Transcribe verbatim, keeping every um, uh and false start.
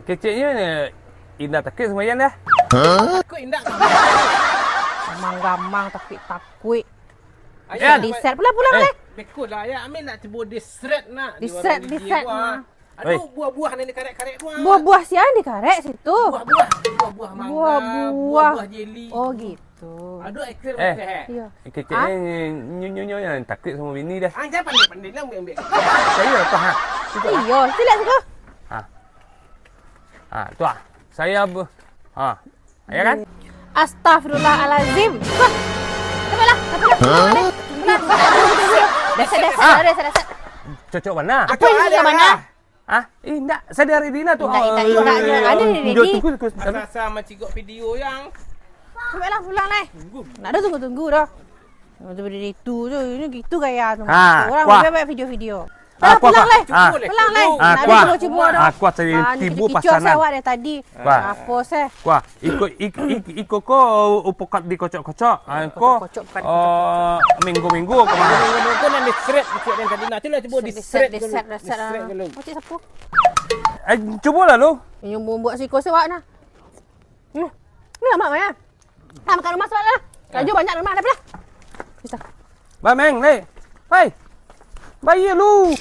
Keceknyo ni, indak takuik sumbayang dah. Takuik indak? Gamang-gamang, takuik-takuik. Ayo, Yan. Di-set pulang-pulang Eh. leh. Beko lah ya, Amin nak cubo di-set nak. Di-set, di-set, nah. Aduh, buah-buah nan dikarek-karek tu. Ah. Buah-buah sia dikarek situ. Buah-buah, buah-buah mangga, Buah-buah. Buah-buah jeli. Oh gitu. Aduh, ekor Eh. Macam. Iya. Keceknyo nyo nyo nyo yang takuik samo bini dah. Ah, jangan pandai-pandai lah ambil-ambil. Saya apa ha? Itu ha. Iyo, sila siko. Ha. Ha, tu ah. Saya be- ha. Ya kan? Astagfirullahalazim. Wah. Sabarlah, sabarlah. Pulang, pulang. Dah set, dah set, dah set, dah set. Cocok mana? Apa yang cocok mana? Ah, eh, indak. Saya dari Dina tu. Indak, indak, indak, indak. Ada ni, Jauh Dina. tunggu, tunggu. Asal-asal macigok video yang Sabarlah, pulang leh. Nak ada tunggu-tunggu dah. Itu dari itu tu, ini gitu gaya tu. Ha, Orang kuah. Buat video-video. Ah, Dah, kuah, pulang kuah. leh. Ah. Pulang leh. Ah, Nak kuah. ada cubo-cubo dah. Ah, kuah saya Ah, ni tibo kicik-kicik pasanan. Awak dari tadi. Kuah. Apa seh? Wah, iko ik, ik, iko ko upokat dikocok-kocok. Ah, ko Kocok-kocok, bukan eh, minggu-minggu ko mah. Minggu-minggu nan di-set kecek yang tadi. Nak tu lah cubo di-set Di-set, dulu. di-set, di-set. Di-set dulu. Kocik sapu. Eh, cubolah lu. Ini bumbuk siko sewak nah. Hmm. Ni lama ya. Ah, makan rumah sewak lah. Kaju banyak rumah dah lah. Bisa. Ba Meng, leh. Hai. Bayi lu.